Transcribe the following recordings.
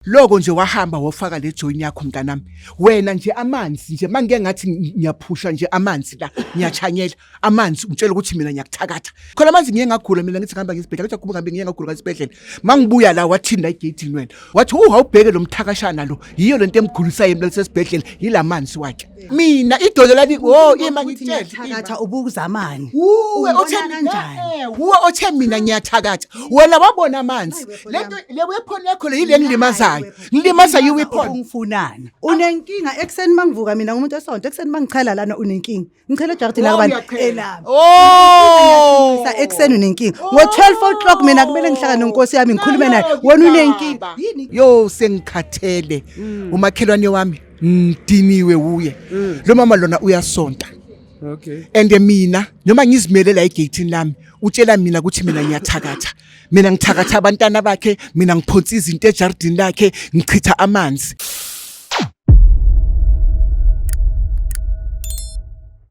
Loko nje wahamba wofaka le join yakho mntanami. Wena nje amanzi nje mangike ngathi ngiyaphusha nje amanzi la ngiyachanyela amanzi ungitshela ukuthi mina ngiyakuthakatha. Khona amanzi ngiye ngagula mina ngithi ngihamba ngisibhedlela ngithi akubuka ngiye ngagula ngisibhedlela. Mangibuya la wathini la egate wena. Wathi u awubheke lo mthakashana lo yiyo lento emgulisayo emlele sesibhedlela yilamanzi wakhe. Mina idolo lali oh ima ngitshele. Thakatha ubuzamani. Uwe othe kanjani? Uwe othe mina ngiyathakatha. Wena wabona amanzi. Lento le weapon yakho le yile ngilimazayo. Ngilimaza yi weapon. Ungifunani? Unenkinga ekseni mangivuka mina ngumuntu esonto ekseni mangichela lana unenkinga. Ngichela ejardini Oh, lakabani uyachela. elami. Oh. Sa ekseni unenkinga. Ngo 12 o'clock mina kumele ngihlangane nenkosi yami ngikhulume naye. Wena unenkinga. Yini? Yo sengikhathele. Umakhelwane wami ngidiniwe uye. Lo mama lona uyasonta. Okay. And mina noma ngizimele la egate lami utshela mina ukuthi mina ngiyathakatha. Mina ngithakatha abantwana bakhe, mina ngiphonsa izinto ejardini lakhe, ngichitha amanzi.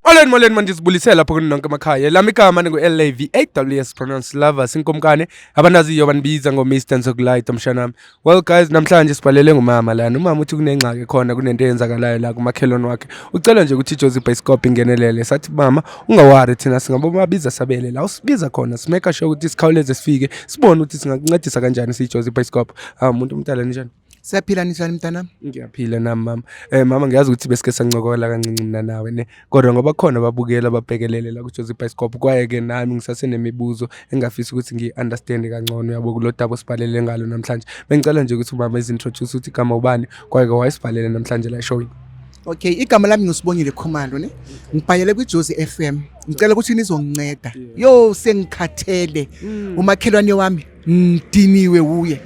Molweni molweni manje sibulisela lapho kuni nonke emakhaya. Lami igama ningu LAV 8WS pronounce lovers inkomkane abandaziyo banibiza ngo Mr Nsokulight mshanami. Well guys namhlanje sibhalele ngumama lana. Umama uthi kunengxaki khona kunento eyenzakalayo la kumakhelwane wakhe. Ucela nje ukuthi iJozi Bioscope ingenelele. Sathi mama ungawari thina singabomabiza sabele la usibiza khona simeka sure ukuthi sikhawuleze sifike sibone ukuthi singakuncedisa kanjani siyiJozi Bioscope. Ah umuntu omdala njani? Siyaphila njani mntanami? Ngiyaphila nami mama. Mama ngiyazi ukuthi besike sancokola kancinci mina nawe ne. Kodwa ngoba khona ababukeli ababhekelele la kuJozi Bioscope kwaye ke nami ngisasenemibuzo engafisa ukuthi ngiyi-understand kangcono yabo kulo daba osibhalele ngalo namhlanje. Bengicela nje ukuthi umama izintroduce ukuthi igama ubani kwaye ke wayesibhalele namhlanje la showini. Okay, igama lami nguSibongile Khumalo ne. Ngibhalele kwiJozi FM. Ngicela ukuthi nizonginceda. Yo sengikhathele. Umakhelwane wami ngidiniwe uye.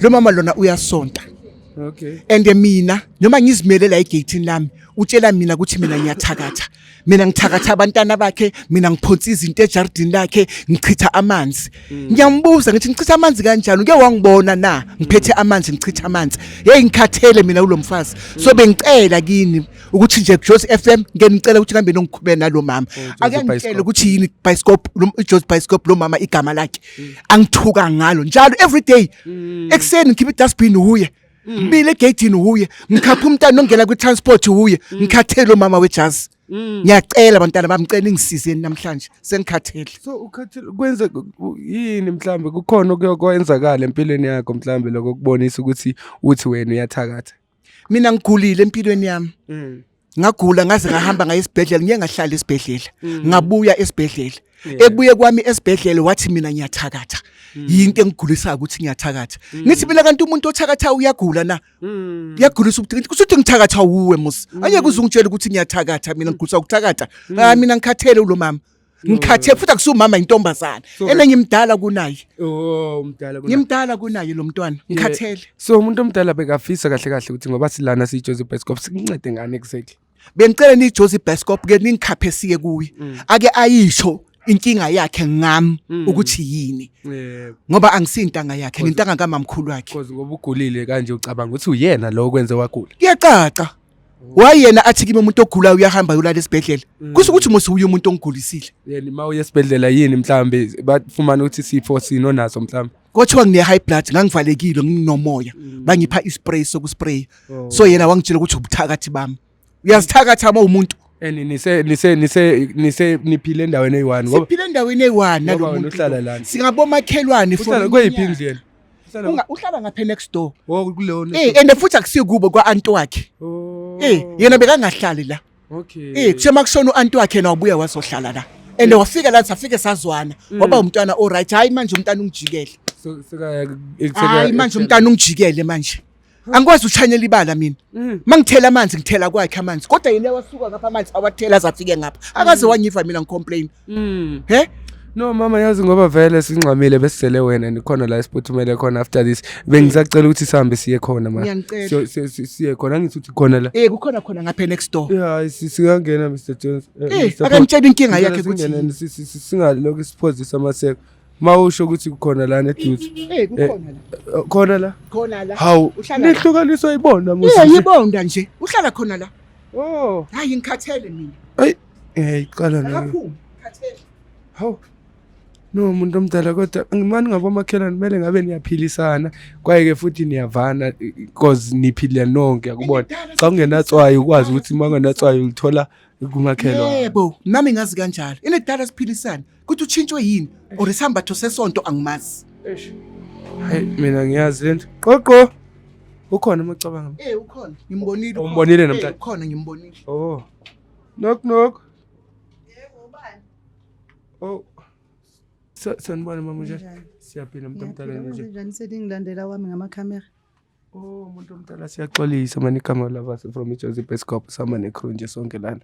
Lo mama lona uyasonta. Okay. And mina noma ngizimele la egate lami utshela mina ukuthi mina ngiyathakatha. Mina ngithakatha abantwana bakhe, mina ngiphonsa izinto ejardini lakhe, ngichitha amanzi. Ngiyambuza ngithi ngichitha amanzi kanjani? Uke wangibona na? Ngiphethe amanzi ngichitha amanzi. Hey ngikhathele mina kulomfazi. So bengicela kini ukuthi nje Jozi FM ngeke ngicela ukuthi ngihambe nongikhulume nalo mama. Jozi Ake ngitshele Bioscope. ukuthi yini bioscope lo Jozi Bioscope lo mama igama lakhe. Angithuka ngalo njalo every day. Ekseni ngikhipha idustbin uye. Ngibile egate uye. Ngikhapha umntana ongena kwi transport uye. Ngikhathele umama wejazi. Ngiyacela bantwana bami ngicela ningisizeni namhlanje. Sengikhathele. So ukhathele kwenze yini mhlambe kukhona okuyokwenzakala empilweni yakho mhlambe lokho kubonisa ukuthi uthi wena uyathakatha. Mina ngigulile empilweni yami. Ngagula ngaze ngahamba ngaye esibhedlela ngiye ngahlala esibhedlela. Ngabuya esibhedlela. Ekubuye kwami esibhedlela wathi mina ngiyathakatha. Yinto engigulisayo ukuthi ngiyathakatha. Ngithi mina kanti umuntu othakatha uyagula na? Uyagulisa ukuthi kusho ukuthi ngithakatha wuwe mos. Angeke uze ungitshele ukuthi ngiyathakatha mina ngigulisa ukuthakatha. Ah mina ngikhathele ulo mama. Ngikhathele futhi akusumama intombazana. Ene ngimdala kunaye. Oh umdala kuna. Ngimdala kunaye lo mntwana. Ngikhathele. So umuntu omdala bekafisa kahle kahle ukuthi ngoba silana siyiJozi Bioscope sikuncede ngani exactly. Bengicela niyiJozi Bioscope ke ningikhaphe siye kuye. Ake ayisho inkinga yakhe ngami ukuthi yini. Yebo. Ngoba angisintanga yakhe, ngintanga kamamkhulu wakhe. Because ngoba ugulile kanje ucabanga ukuthi uyena lo okwenze wagula. Kuyacaca. Why yena athi kimi umuntu ogulayo uyahamba uyolala esibhedlela? Kusho ukuthi mos uye umuntu ongigulisile. Yena uma uye esibhedlela yini mhlambe bafumana ukuthi sifo sino naso mhlambe. Kwathiwa ngine high blood ngangivalekile nginomoya. Bangipha ispray sokuspray. So yena wangitshela ukuthi ubuthakathi bami. Uyazithakatha uma umuntu. And nise nise nise nise niphile endaweni eyi-one ngoba Siphila endaweni eyi-one ngoba nalo wena muntu. uhlala lana. Singabomakhelwane for Uhlala kweyiphi iminyaka. indlu yena? Uhlala Uhlala ngapha next door. Oh kuleyo. And futhi akusikubo kwa-anti wakhe. Oh. Yena bekangahlali la. Okay. Kuthiwa makushona u-anti wakhe yena wabuya wazohlala la. And wafika la safike sazwana. Waba umntwana o right. Hayi manje umntwana ungijikele. So seka Hayi manje umntwana ungijikele manje. Angikwazi ushanyela ibala mina. Mangithela amanzi ngithela kwakhe amanzi. Kodwa yena wasuka ngapha amanzi awathela azafike ngapha. Akaze wangiva mina ngicomplain. He? No mama yazi ngoba vele singxamile besizele wena nikhona la esiphuthumele khona after this. Bengisacela ukuthi sihambe siye khona ma. Ngiyanicela. Siye khona ngithi uthi khona la. Kukhona khona ngapha next door. Yeah, singangena Mr Jones. Mr. Akangitshela inkinga Ngicela yakhe ukuthi singene, singalokhu siphozisa amaseko. Mawusho ukuthi kukhona lana eduze. Kukhona la. Khona la. Khona la. Hawu, Uhlala la. nihlukaniswa ibona musi. Yibonda nje. Uhlala khona la. Oh. Hayi ngikhathele mina. Ay, iqala nayo. Akaphumi, ngikhathele. Hawu. No muntu omdala, kodwa ngimani ngabomakhelwane kumele ngabe niyaphilisana, kwaye-ke futhi niyavana cause niphila nonke, yakubona. Xa ungenatswayi ukwazi ukuthi uma ungenatswayi ulithola kumakhelwane. Yebo, nami ngazi kanjalo. Inedala siphilisane. Kuthi utshintshwe yini? Or isambatho sesonto angimazi. Eish. Hayi mina ngiyazi lento. Qoqo. Ukhona uma ucabanga? Eh ukhona. Ngimbonile. Umbonile namhlanje? Eh, ukhona ngimbonile. Oh. Knock knock. Yebo ubani? Oh. Sanibona mama, unjani? Siyaphila umuntu omdala, nje. Njani seningilandela wami ngamakhamera? Oh, umuntu omdala, siyaxolisa mani, igama labase from iJoseph Escope sama necrew nje sonke lana.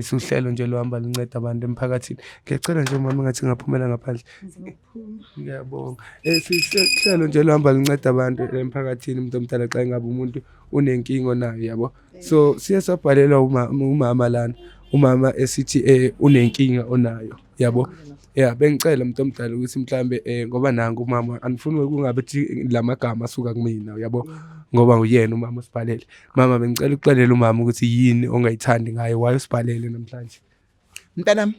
Suhlelo nje lohamba lunceda abantu emphakathini. Ngiyacela nje mama, ngathi ngaphumela ngaphandle. Ngiyabonga. Sihlelo nje lohamba lunceda abantu emphakathini, umuntu omdala, xa engabe umuntu unenkinga onayo, yabo. So siye sabhalelwa umama lana. Umama esithi unenkinga onayo, yabo. Yeah, bengicela umuntu omdala ukuthi mhlambe ngoba nangu umama, anifuni kungabe thi lamagama asuka kumina, yabo, ngoba uyena umama osibhalele. Mama, bengicela ukuxelela umama ukuthi yini ongayithandi ngaye, why usibhalele namhlanje. Mntanami,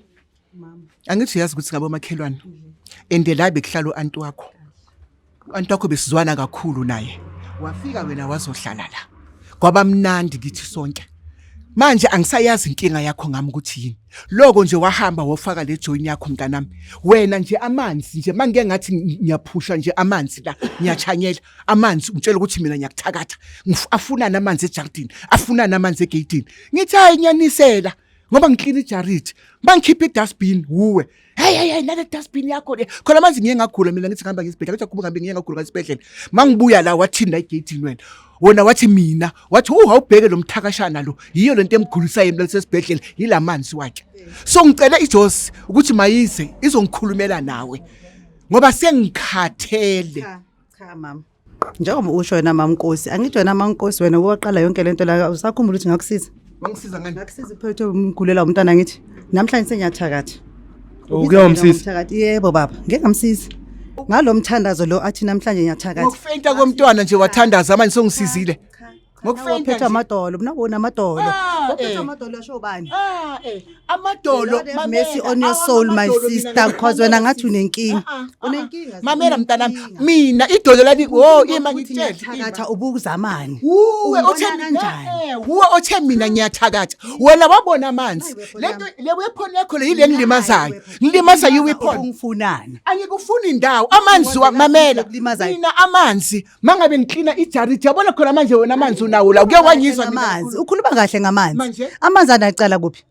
Mama. angithi uyazi ukuthi ngabomakhelwane. Ende la bekuhlala u-anti wakho. U-anti wakho besizwana kakhulu naye. Wafika wena wazohlala la. Kwaba mnandi kithi sonke. Manje angisayazi inkinga yakho ngami ukuthi yini. Loko nje wahamba wofaka le join yakho, mntanami. Wena nje amanzi nje mangike ngathi ngiyaphusha nje amanzi la, ngiyachanyela amanzi, ungitshela ukuthi mina ngiyakuthakatha. Afunani amanzi ejardini, afunani amanzi egeyidini. Ngithi hayi, ngiyanisela ngoba ngiklina ijaridi. Mangikhipha idustbin wuwe. Hey hey hey, nale dustbin yakho le. Khona manje ngiye ngagula mina, ngithi ngihamba ngesibhedlela, ngithi akubuka ngiye ngagula ngesibhedlela. Mangibuya la wathini la egeyidini wena? Wena wathi mina, wathi awubheke lo mthakashana lo. Yiyo lento emgulisayo emntwana sesibhedlela, yilamanzi wakhe. So ngicela iJosi ukuthi mayize izongikhulumela nawe. Ngoba sengikhathele. Cha, cha mama. Njengoba usho wena mama Nkosi, angithi wena mama Nkosi wena waqala yonke lento la, usakhumbula ukuthi ngakusiza? Wangisiza ngani? Ngakusiza uphethe umgulela umntwana, ngithi namhlanje sengiyathakatha. Oh, uke wamsiza? Umthakathi, yebo baba, ngeke ngamsiza. Ngalo mthandazo lo athi namhlanje ngiyathakatha. Ngokufenta komntwana nje wathandaza, manje songisizile. Ngokufenta Uphethe nje. amadolo, mina wona amadolo. Ah, Uphethe amadolo asho bani? Ah amadolo. Lord have mercy on your soul, my sister, because wena ngathi unenkinga. Unenkinga. Mamela mntanami, mina idolo lali, oh, ima ngitshele. Ngiyathakatha ubuzamani. Uwe othe Ungibona mina kanjani? Uwe othe mina ngiyathakatha. Wena wabona amanzi. Nayi weapon. Lento le weapon yakho le yile ngilimazayo. Ngilimaza yi weapon. Ungifunani? Angikufuni indawo. Amanzi wa mamela. Kulimazayo. Mina amanzi mangabe ngiklina ijaridi, yabona khona manje wena amanzi unawo la. Uke wangizwa mina? Ngamanzi. Ukhuluma kahle ngamanzi. Manje? Amanzi anacala kuphi?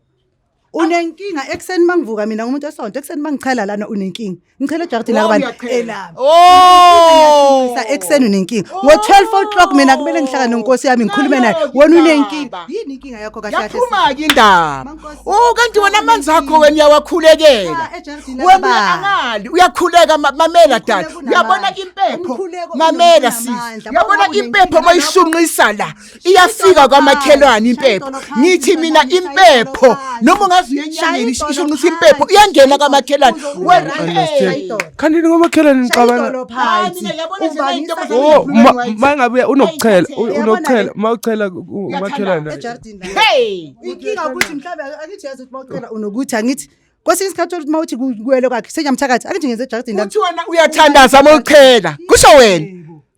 Unenkinga ekuseni mangivuka mina ngumuntu esonto, ekuseni mangichela lana unenkinga. Ngichela ejardini Oh, lakabani? uyachela. Elami. Oh. Sa ekuseni unenkinga. Ngo-12 o'clock mina kumele ngihlangane nonkosi yami ngikhulume naye. Nayo-ke Wena unenkinga. indaba. Yini inkinga yakho kahle kahle? Yaphuma ke indaba. Mankosi. Oh, kanti wena amanzi akho wena uyawakhulekela. Cha, ejardini Wena lakabani. angali uyakhuleka, mamela dad. Umkhuleko Uyabona unamandla. impepho. Umkhuleko Mamela sisi. unamandla. Uyabona Uma impepho unenkinga mayishunqisa la. Iyafika kwamakhelwane impepho. Ngithi mina impepho noma ungaze uye enyangeni ishunqisa impepho iyangena kwamakhelwane. Wena Understand. hey. Kanti ngomakhelwane nixabana. Shayidolo Hayi, phansi. mina yabona nje le into Oh, Blue and ma ngabe unokuchela, Uyabona unokuchela, le- ma uchela umakhelwane. Ejardini la. Hey. Inkinga ukuthi mhlawumbe angithi yazi ukuthi mawucela unokuthi angithi kwesinye isikhathi uthi mawuthi kuwele kwakhe senyamthakathi angithi ngenze ejardini lami. Uthi wena uyathandaza mawuchela. Kusho wena.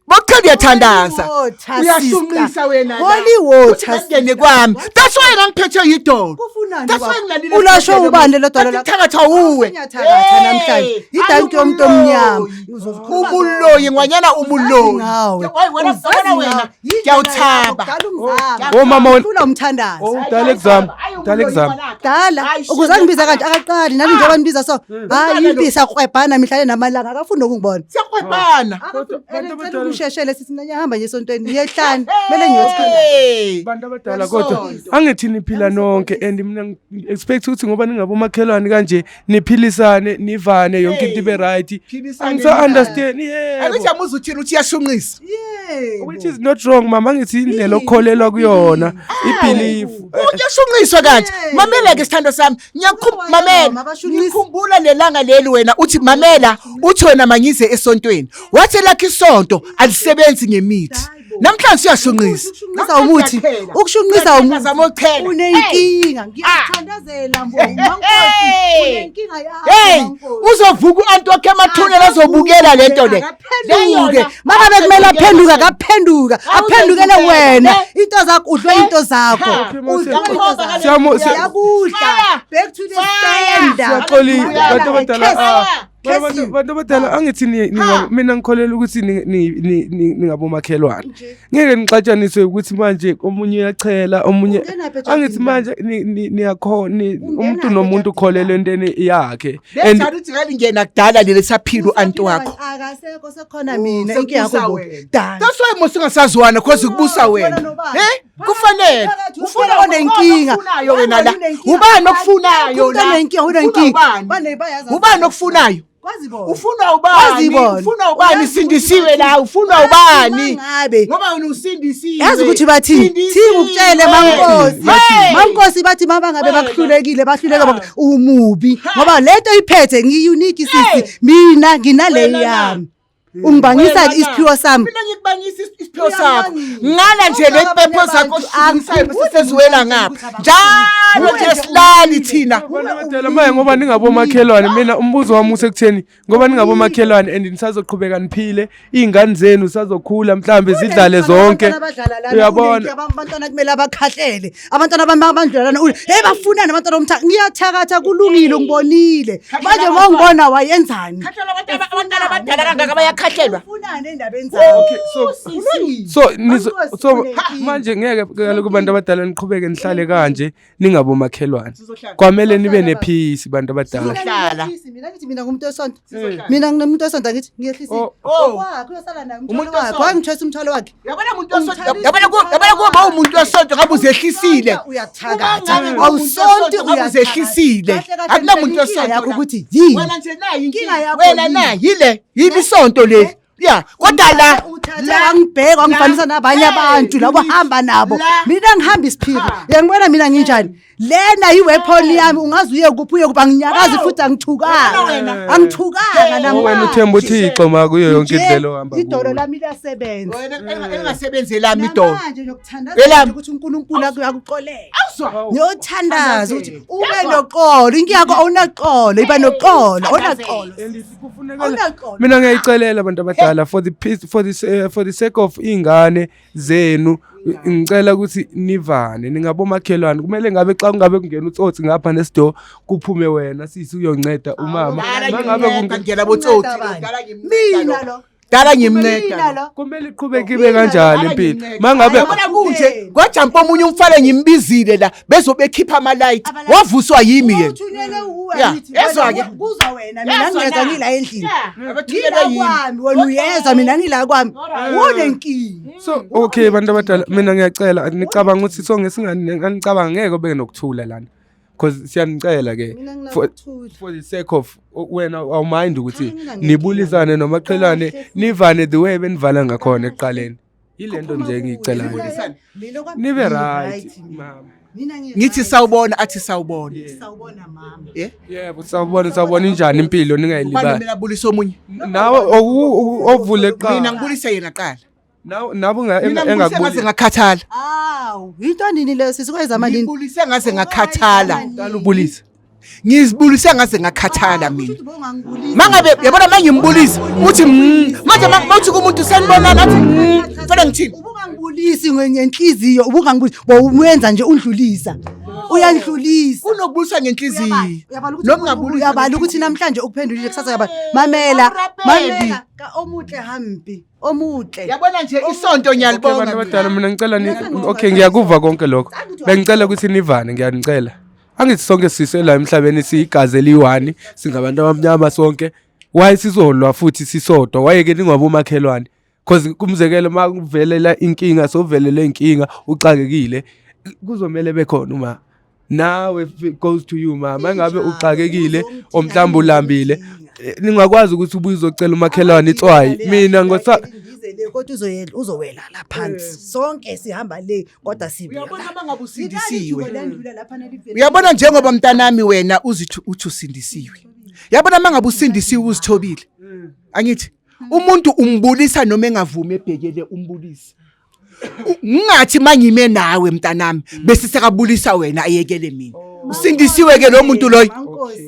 Mawuchela uyathandaza. Holy water, Uyashunqisa sister. wena la. Holy water, Uthi bangene kwami. That's why ngangiphethwe yidolo. Kufunani That's why kwakho? ngilalile Ulashwe esibhedlela. ubani lelo dolo lakho? Thakatha uwe. Ngiyathakatha namhlanje. Idanki yomuntu omnyama. Uzozikhuluma Umuloyi ngwanyana, umuloyi. ngawe. Hayi wena, Uzazi wena wena. ngawe. Yindlela Ngiyawuthaba. yakho, kudala umzamo. Oh, mama wena. Ufuna umthandazo. Oh, dala exam. Dala exam. Dala ukuze angibiza kanje akaqali nami njengoba nibiza so. Hayi, impisa krwebhana mihla le namalanga, akafuni nokungibona. Siyakwebana. Kodwa bantu Ngicela abadala, ukusheshele sithi mina ngiyahamba nje esontweni ngiyehlani kumele ngiyothandaza. Hey. bantu abadala, kodwa angithi niphila nonke and mina expect ukuthi ngoba ningabomakhelwane kanje niphilisane, nivane, yonke into ibe right. Philisane. Angisa understand, yebo. Angithi amuza uthini, uthi iyashunqisa. Yebo. Which is not wrong, mama, angithi indlela okukholelwa kuyona, i-belief. Uyashunqiswa kanje. Hey. Mamela ke sithando sami. Uke Mamela. mama, abashunqisi. Ngikhumbula lelanga leli wena uthi mamela, uthi wena mangize esontweni. Wathi lakhe isonto alisebenzi ngemithi. Hayi bo. Namhlanje uyashunqisa. Ukushunqisa umuthi. Ukushunqisa umuthi. Zama ukuchela. Unenkinga. Ngiyakuthandazela mbo. Mankosi. Unenkinga yakho. Hey, Mankosi. uzovuka u-anti wakhe emathuneni azobukela lento le. Akaphenduke. Mangabe kumele aphenduke akaphenduka. Aphendukele wena. Into zakho udlwe into zakho. Okay, Mose. Udlwe into zakho. Siyakudla. Back to the standard. Siyaxolisa bantu abadala. Ah, Curse Bantu you. bantu abadala angithi mina ngikholelwa ukuthi ningabomakhelwane. Ngeke nixatshaniswe ukuthi manje omunye uyachela omunye Ungenaphi ejardini angithi manje niyakhona Ungenaphi umuntu nomuntu ejardini ukholelwa entweni yakhe. And Lejani uthi ngalingena kudala leli saphila u-anti wakho. Akasekho sekhona mina inkinga yakho Sekubusa kuphi? wena. Done. That's why mos ungasaziwana cause kubusa Ubona wena. nobani? Eh? Kufanele. Phakathi, Ufuna onenkinga. okufunayo wena la. Unenkinga. Ubani okufunayo Umuntu la? onenkinga, Ufuna unenkinga. ubani? Bane bayazi. Ubani okufunayo? Kwazi bona. Ufuna Kwazi ubani? bona. Ufuna ubani? Uyazi Sindisiwe ukuthi la, ufuna bathi ubani? mangabe- Ngoba wena usindisiwe. Yazi ukuthi bathini? Sindisiwe. Thingukutshele mankosi. Hey! Mankosi bathi mama ngabe Wena. bakuhlulekile bahluleka umubi ngoba lento iphethe ngiyi-unique Hey! sisi mina nginale Wena na. yami. Ungibangisa Wena na. isiphiwo sami. Mina ngikubangisa isiphiwo sakho. Uyangibangisa. Ngala nje le Abanye mpepho zakho abantu oshukumisayo bese angikhumbuli seziwela ukuthi ngapha. abantu Njalo nje Uwe silali nje thina. Abantu abadala manje ngoba ningabomakhelwane mina umbuzo wami usekutheni ngoba ningabomakhelwane and nisazoqhubeka niphile iy'ngane zenu zisazokhula mhlambe zidlale zonke uyabona abantwana kumele abakhahlele abantwana bami abandlula lana hey bafunani abantwana bomthaka ngiyathakatha kulungile ngibonile manje uma ungibona wayenzani Abantwana abadala kangaka bayakhahlelwa. ufunani endabeni zami Okay so Kulungile. so nizo Mankosi, so unenkinga. manje ngeke kaloku bantu abadala niqhubeke nihlale kanje ningabomakhelwane kwamele nibe nepeace bantu abadala Sizohlala. Mina ngithi mina ngumuntu wesonto mina nginomuntu wesonto angithi ngiyehlisile Oh. Oh. Okwakhe uyosala naye Umuntu umthwalo wakhe wesonto. wangithwesa umthwalo wakhe Yabona umuntu wesonto, yabona kuba umuntu wesonto ngabe uzehlisile. Uyathakatha Uma ngabe umuntu awusonti wesonto ngabe uzehlisile. Kahle kahle Akunamuntu inkinga wesonto yakho la. ukuthi yini Wena nje nayi Inkinga inkinga yakho Wena yini? nayi yile, yini isonto leli. Ya, kodwa la uthathe wangibheka wangifanisa nabanye abantu labo hamba nabo La. mina ngihamba isiphiri Ha. uyangibona mina nginjani lena i-weapon yami ungaze uye kuphi uye kuphi anginyakazi futhi angithukanga Wena. angithukanga wena uthemba uthixo ma kuyo yonke Nje, indlela ohamba idolo kuyo. lami liyasebenza Wena engasebenzi lami idolo. namanje ngiyokuthandazela Elami. ukuthi uNkulunkulu akuxolele Awuzwa. ngiyothandaza ukuthi ube noxolo inkinga yakho awunaxolo iba noxolo awunaxolo And kufuneka Awunaxolo. mina ngiyayicelela abantu abadala for the peace for this for the sake of ingane zenu ngicela ukuthi nivane ningabomakhelwane kumele ngabe xa kungabe kungena utsotsi ngapha nesido kuphume wena sisi uyonceda umama mangabe Ngena botsotsi. Mina lo. Dala Mina ngimnceda. lo. kumele iqhubeke ibe kanjani impilo mangabe Yabona kunje kwajampa omunye umfana ngimbizile la bezobekhipha ama-light wavuswa yimi yena. Uthunyelwe uwe Ya, angithi yezwa ke. kuzwa wena mina Yezwa ngiyezwa na. ngila endlini Abathunyelwe ngila yimi. kwami wena uyezwa mina ngila kwami unenkinga so okay bantu abadala mina ngiyacela nicabanga ukuthi sonke singanicabanga ngeke kube nokuthula lana because siyanicela ke Mina for, nginokuthula. for the sake of wena awumind ukuthi Cha, mina nginenkinga. nibulisane nomaqhelwane Kahle futhi. nivane the way benivala ngakhona ekuqaleni yilento nje engiyicelayo Mina okwami nibe ngi- right mina. mama Mina ngi- Ngithi right. sawubona athi sawubona. Sawubona mama. Eh? yebo sawubona sawubona injani impilo Ubani ningayilibali mina abulisa omunye? nawe ovule Mina kuqala ngibulise yena kuqala. nawe nawe Mina ngibulise ngaze engakubulisi ngakhathala. Awu, into nini leyo sisi kwayizama nini? Ngibulise ngaze ngakhathala. Qala ubulise Ngizibulise ngaze ngakhathala mina. Kusho ukuthi bowungangibulisi. Mangabe yabona mangimbulisa uthi manje mawuthi kumuntu sanibonana athi fanele ngithini? Ubungangibulisi ngenhliziyo, ubungangibulisi. Bowumenza nje undlulisa. Uyandlulisa. Kunokubuliswa ngenhliziyo. Uyabala ukuthi Noma ungabulisa uyabala ukuthi namhlanje ukuphendulile kusasa uyabala. Mamela, Awurapeli. mamela ka omuhle hambi, omuhle. Yabona nje isonto Okay ngiyalibonga. bantu abadala mina ngicela ni Mina okay ngiyakuva konke lokho. Bengicela ukuthi nivane ngiyanicela. Angithi sonke siswe la emhlabeni siyigazi eliyi-one singabantu abamnyama sonke. Why sizolwa futhi sisodwa? Why ke ningabomakhelwane? Cause kumzekelo uma kuvelela inkinga sovelele inkinga uxakekile kuzomele bekhona uma nawe if it goes to you mama ngabe uxakekile or mhlawumbe ulambile ningakwazi ukuthi ubuye uzocela umakhelwane itswayi mina ngosa Ngize le kodwa uzoyela uzowela la phansi. Sonke sihamba le kodwa sibuya. Uyabona mangabe usindisiwe. Uyabona Uyabona njengoba mntanami wena uzithi uthi usindisiwe. Yabona mangabe usindisiwe uzithobile. Angithi umuntu umbulisa noma engavumi ebhekele umbulisi. Ngingathi mangime nawe mntanami bese sekabulisa wena ayekele mina. Usindisiwe ke lo muntu loyo.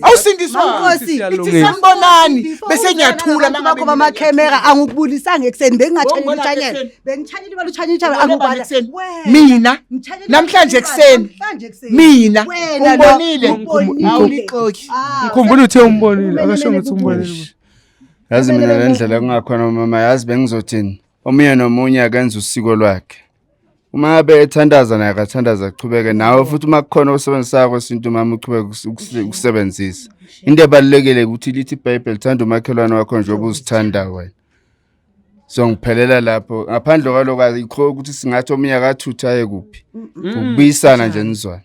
Awusindiswa. Mankosi, Ithi sanibonani bese ngiyathula bakho bamakhemera angikubulisanga ekuseni bengingatshayeli Wongibona utshanyela ekuseni. bengitshayela ibala utshanyela utshanyela Ungibona angubala ekuseni. Wena, Mina, ngitshayela namhlanje ibala ekuseni. namhlanje ekuseni. Mina, Wena lo, ungibonile? ungibonile. Awulixoki. Ah, Ngikhumbula uthe umbonile, Kumele akasho mele ukuthi umbonile. Yazi mina le ndlela kungakhona mama yazi bengizothini. Omunye nomunye akenza usiko lwakhe. Uma ngabe ethandaza naye akathandaza achubeke nawe futhi uma kukhona okusebenzisayo kwesintu mama uchubeke ukusebenzisa. Into ebalulekile ukuthi lithi iBhayibheli thanda umakhelwane wakho njengoba uzithanda wena. So ngiphelela lapho ngaphandle kwaloko ayikho ukuthi singathi omunye akathutha aye kuphi. Ukubuyisana nje nizwane.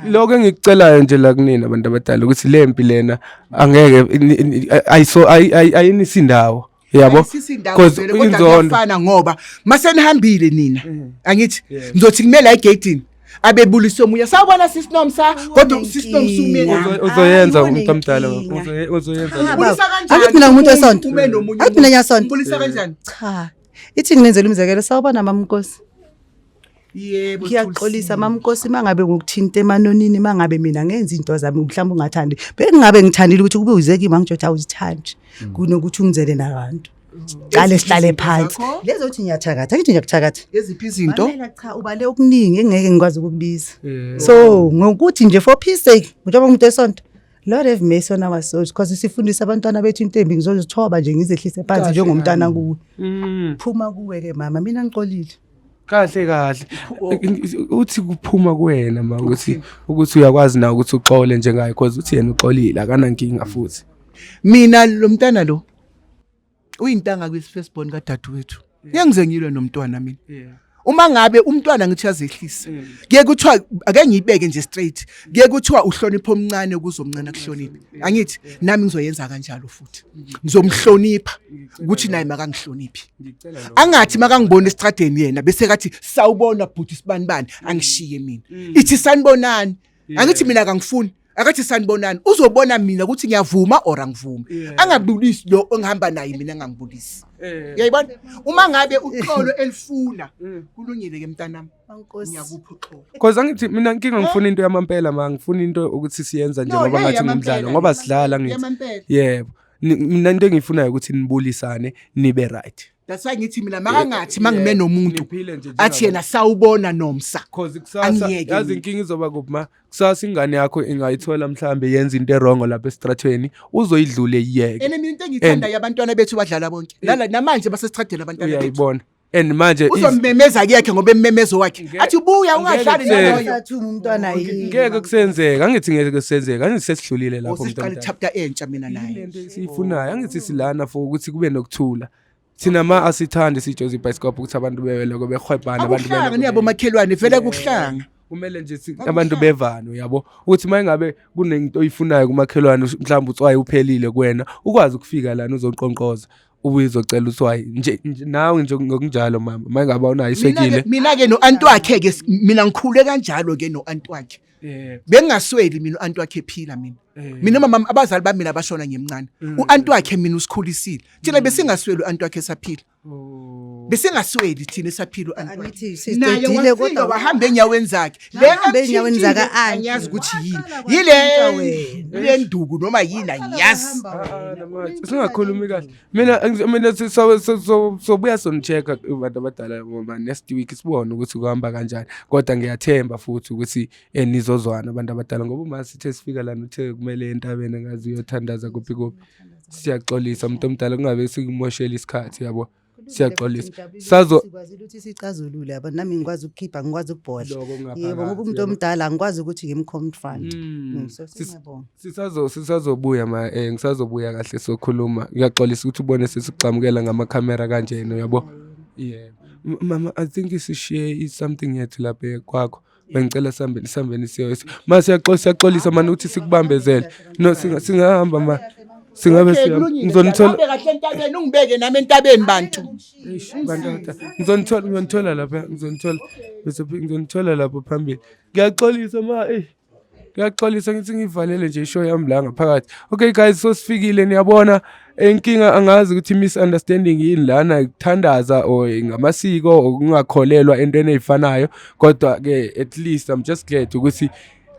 Lokho engikucelayo nje la kunina abantu abadala ukuthi le mpi lena angeke ayiso ayinisindawo yabo Ayisisindawo vele, kodwa inzondo kuyafana ngoba masenihambile nina angithi ngizothi kumele ayigeyidini abebulisa omunye sawubona sisi Nomsa kodwa usisi Nomsa ume inkinga. la. Uzoyenza Hayi, umuntu omdala unenkinga. uzoyenza Cha, le. baba. Ubulisa kanjani Angithi mina ngumuntu wesonto. Ume nomunye Angithi mina ngiyasonta. Ubulisa kanjani? Cha. Ithi nginenzela umzekelo sawubona mamnkosi. Yebo. Ngiyaxolisa mamnkosi mangabe ngokuthinta emanonini mangabe mina ngenza into zami mhlawumbe ungathandi. Bengingabe ngithandile ukuthi kube uze kimi angitsho ukuthi awuzithandi kunokuthi ungizele nabantu. Qale sihlale phansi. zakho? Lezo uthi ngiyathakatha, angithi ngiyakuthakatha. Eziphi izinto? Mamela cha ubale okuningi engeke ngikwazi ukukubiza. So ngokuthi nje for peace sake njengoba umuntu esonto Lord have mercy on our souls because sifundisa abantwana bethu into embi ngizozithoba nje ngizehlise phansi njengomntwana kuwe. Phuma kuwe ke mama mina ngixolile. Kahle kahle uthi kuphuma kuwena ma ukuthi uyakwazi na ukuthi uxole njengaye because uthi yena uxolile akanankinga futhi. Mina lo mntana lo uyintanga kwisi firstborn kadadewethu. Ngeke ngize ngilwe nomntwana mina. Uma ngabe umntwana ngithi uyazehlisa. Kuye kuthiwa ake ngiyibeke nje straight. Kuye kuthiwa uhlonipha omncane ukuze omncane akuhloniphe. Angithi nami ngizoyenza kanjalo futhi. Ngizomhlonipha ukuthi naye makangihloniphi. Angathi makangibona esitradeni yena bese kathi sawubona bhuti sibanibani angishiye mina. Ithi sanibonani. Angithi mina akangifuni. Akathi sanibonani uzobona mina ukuthi ngiyavuma or angivumi. Angabulisi lo ongihamba naye mina angangibulisi. Uyayibona? Uma ngabe uxolo elifuna kulungile ke mntanami. Mankosi. Ngiyakupha uxolo. Cause angithi mina inkinga ngifuna into yamampela ma ngifuna into ukuthi siyenza nje No, ngoba le ngathi yamampela ngumdlalo ngoba sidlala ngithi. Yamampela. Yebo. Mina into engiyifunayo ukuthi nibulisane nibe right. That's why ngithi mina makangathi mangime nomuntu Niphile nje athi yena sawubona Nomsa. Cause kusasa Angiyeke yazi mina. inkinga izoba kuphi ma kusasa ingane yakho ingayithola mhlambe yenza into erongo lapha esitratweni uzoyidlule iyeke. Ene mina into engiyithandayo abantwana bethu badlala bonke. Lala namanje basesitradeni abantwana bethu. Uyayibona. And manje Uzommemeza kuyakhe ngoba emmemezo wakhe. Athi buya ungadlali ngeke naloyo. Sathuma umntwana yini. ngeke kusenzeka angithi ngeke kusenzeka angithi sesidlulile lapho Usiqala mntamdala. chapter entsha mina naye. Lento esiyifunayo angithi silana for ukuthi kube nokuthula. Thina ma asithandi sijozi ibhayisikobho ukuthi abantu beweloko behwebhana abantu Akuhlanga beloko niyabo makhelwane vele kuhlanga. Kumele nje abantu bevane uyabo ukuthi uma ngabe kunento oyifunayo kumakhelwane mhlawumbe utswayi uphelile kuwena ukwazi ukufika lana uzoqonqoza ubuye uzocela utswayi nje nawe nje ngokunjalo mama uma ngabe awunayo iswekile. Mina ke no-anti wakhe ke mina ngikhule kanjalo ke no-anti wakhe. Bengingasweli mina u-anti wakhe ephila mina. Mina mama abazali bami mina bashona ngimncane. U-anti wakhe mina usikhulisile. Thina besingasweli u-anti wakhe esaphila. Besingasweli thina esaphila u-anti wakhe. Angithi Naye sesiqedile wafika kodwa wahamba enyaweni zakhe. Le Wahamba enyaweni amthintile, zaka-anti. Angiyazi ukuthi yini. Waqala Yile kwathinta wena. le nduku noma yini angiyazi. Singakhulumi kahle mina sobuya soni-check-a abantu abadala ngoba next week sibone ukuthi kuhamba kanjani kodwa ngiyathemba futhi ukuthi nizozwana abantu abadala ngoba uma sithe sifika lana uthe kumele entabeni ngazi uyothandaza kuphi kuphi. Siyaxolisa umuntu omdala kungabe sikumoshela isikhathi yabo. Siyaxolisa. Sazo sikwazile ukuthi sicazulule yabo nami ngikwazi ukukhipha ngikwazi ukubhodla. Lokho Yebo ngoba okungaphakathi, umuntu yabo. omdala angikwazi ukuthi ngimconfront. So siyabonga. Sisazobuya ma ngisazobuya kahle sokhuluma. Ngiyaxolisa ukuthi ubone sesixamukela ngamakhamera kanjena uyabo. Yeah. Mama I think sishiye something yethu lapha kwakho. Bengicela sihambeni siyo. Ma siyaxolisa manje ukuthi sikubambezele. No singahamba ma. Singabe Okay, siya. kulungile. Ngizonithola. Hambe kahle entabeni ungibeke nami entabeni bantu. Eish, bantu abadala. Ngizonithola lapha, ngizonithola. Bese ngizonithola lapho phambili. Ngiyaxolisa ma, eh. Ngiyaxolisa, ngithi ngivalele nje ishow yami la ngaphakathi. Okay guys, so sifikile, niyabona inkinga, angazi ukuthi misunderstanding yini lana, ukuthandaza or ngamasiko or ukungakholelwa entweni ey'fanayo, kodwa ke at least I'm just glad ukuthi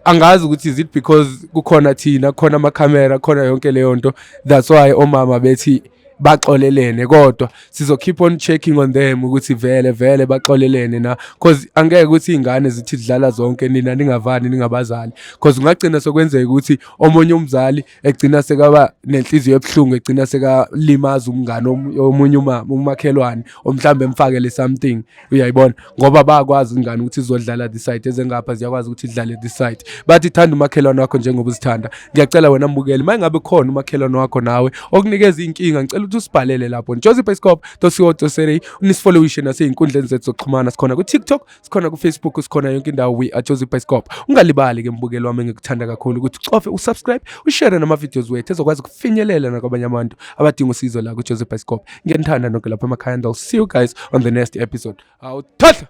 angazi ukuthi is it because kukhona thina, khona amakhamera, khona yonke leyo nto, that's why omama bethi baxolelene, kodwa sizo keep on checking on them ukuthi vele vele baxolelene na, cause angeke ukuthi iy'ngane zithi zidlala zonke, nina ningavani ningabazali, cause kungagcina sokwenzeka ukuthi omunye umzali egcina sekaba nenhliziyo ebuhlungu, egcina sekalimaza umngane omunye, umama, umakhelwane, omhlawumbe emfakele something, uyayibona, ngoba bayakwazi ingane ukuthi izodlala this side, ezengapha ziyakwazi ukuthi idlale this side. Bathi thanda umakhelwane wakho njengoba uzithanda. Ngiyacela wena mbukeli, uma ngabe khona umakhelwane wakho nawe okunikeza inkinga, ngicela ukuthi usibhalele lapho joseph.co.za, unisifollowishe nasey'nkundleni zethu zokuxhumana. Sikhona ku-TikTok, sikhona ku-Facebook, sikhona yonke indawo, we are Joseph Bioscope. Ungalibali ke mbukeli wami engikuthanda kakhulu ukuthi ucofe usubscribe, ushare nama-videos wethu ezokwazi ukufinyelela nakwabanye abantu abadinga usizo la ku-Joseph Bioscope. Ngiyanithanda nonke lapha emakhaya and I'll see you guys on the next episode. Awuthatha.